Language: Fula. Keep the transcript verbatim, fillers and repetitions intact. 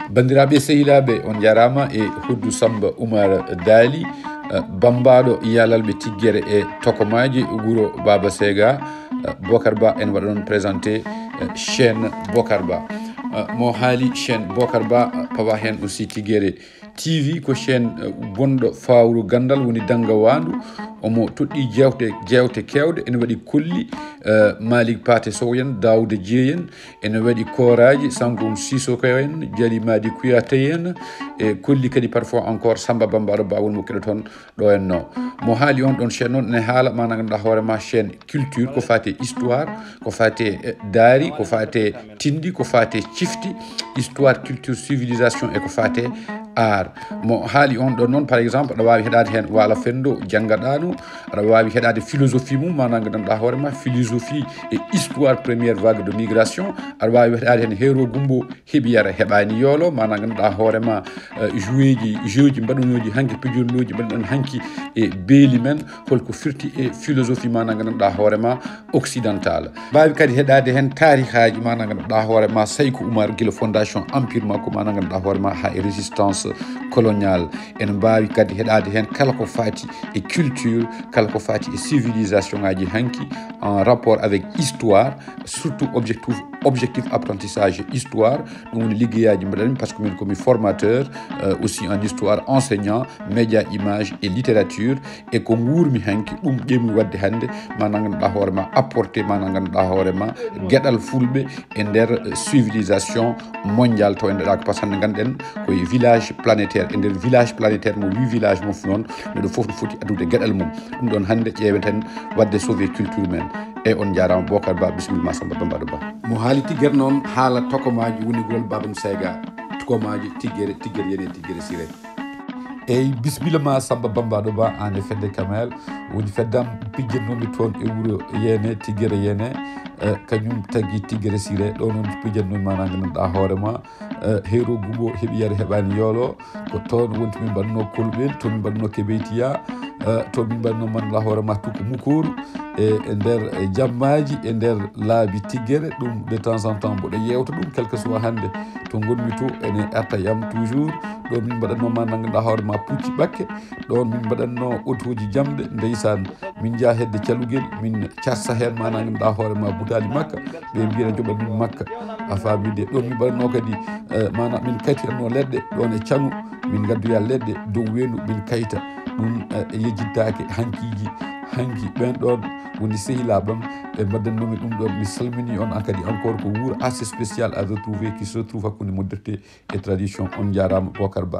Banndiraaɓe, sehilaaɓe, on njaaraama e Huddu Samba Umar Daali, eh, bammbaaɗo yaalalɓe Tiggere e Tokomaaji, wuro Baaba Seega. Eh, Bokar Ba, en waɗa ɗon présenté, eh, chaîne Bokar Ba. Eh, mo haali chaîne Bokar Ba, eh, pawa heen aussi Tiggere T V, ko chaîne, eh, bonɗo fawru ganndal, woni dannga waandu. Omo toɗɗii jeewte, jeewte keewɗe, ene waɗi kolli, eh, Malick Pathé Sow en, Daouda Dieng en, ene waɗi kooraaji, Sankum Sissoko en, Jali Madi Kouyaté en, e kolli kadi parfois encore Samba Bambaɗo Ba woni mo keɗoton ɗo en no. Mo haali on ɗon chaîne noon, ene haala maanaam ganduɗa hoore ma chaîne culture, ko fate histoire, ko fate, eh, daari, ko fate tindi, ko fate cifti, histoire, culture, civilisation e ko fate art. Mo haali on ɗon noon, par exemple, aɗa waawi heɗaade heen Waalo Fenndo janngaɗaano, aɗa waawi heɗaade philosophie mum, maanaam ganduɗa hoore ma philosophie et histoire première vague de migration, aɗa waawi heɗaade heen Heero Gumbo heɓi yara heɓaani yoolo, maanaam ganduɗa hoore ma, eh, joueji, jeuji mbaɗunooji hanki, pijirlooji mbaɗuɗen hanki e beeli men, holko firti e philosophie maanaam ganduɗa hoore ma occidentale. Mbaawi kadi heɗaade heen taarihaaji maanaam ganduɗa hoore ma Sayko Oumar gila fondation empire makko maanaam ganduɗa hoore ma haa e résistance coloniale. Ene mbaawi kadi heɗaade heen kala ko fati e culture, kala ko fati e civilisation ngaji hanki en rapport avec histoire, surtout objectif, objectif apprentissage histoire. Ɗum woni liggeyaaji mbaɗanmi, parce que min komi formateur, euh, aussi en histoire, enseignant, média, image et littérature. E ko nguurmi hanki, ɗum ƴeewmi waɗde hannde, maanaam ganduɗa hoore ma apporté, maanaam ganduɗa hoore ma geɗal fulɓe e nder, eh, civilisation mondiale, taw en ɗaɗa ko, parce que hannde ganduɗen koye village planétaire. E nder village planétaire, mo wi village mum noon, neɗɗo fof no foti addude geɗal mum. Ɗum ɗon hannde ƴeeweten waɗde sauver culture men. E on njaaraama Bokar Ba, bisimilla ma Samba Bambaɗo Ba. Mo haali Tiggere noon, haala tokomaaji woni gol Babam Sega, tokomaaji Tiggere, Tiggere Yene, Tiggere Sire. Eyyi, bisimilla ma Samba Bambaɗo Ba, an e Fedde Kamel, woni feddam pijjannoomi toon e wuro Yene, Tiggere Yene, eh, kañum tagi Tiggere Sire. Ɗo noon pijjannoomi maanaam ganduɗa hoore ma, eh, Heero Gumbo heɓi yara heɓaani yoolo, ko toon wonti min mbaɗno Kolɓel, to min mbaɗno Kebeytiya, eh, to min mbaɗno man la hoore ma Tuku Mukooru, e, e nder, eh, jammaaji, e nder laabi Tiggere, ɗum de temps en temps mboɗo yewta ɗum, quel que soit hannde to ngonmi to, ene arta yam toujours. Ɗo min mbaɗatno maanaam ganduɗa hoore ma pucci ɓakke, ɗon min mbaɗatno otoji jamɗe, ndeysaan, min njaha hedde calugel, min cassa heen maanaam ganduɗa hoore ma butaali makka, ɓe mbiyana joɓa min makka, a faami de. Ɗon min mbaɗatno kadi, eh, maanaam min kaytiranno leɗɗe ɗon e caŋu, min ngaddoya leɗɗe dow weendu, min kayta ɗum, eh, e yejjittaake hankiiji, hanki ɓen ɗon woni sehilaaɓam, ɓe mbaɗatnomi ɗum ɗon. Mi salmini on an kadi encore, ko wuur assez spécial à retrouver, qui se retrouve hakkunde modernité et tradition. On njaaraama Bokar Ba.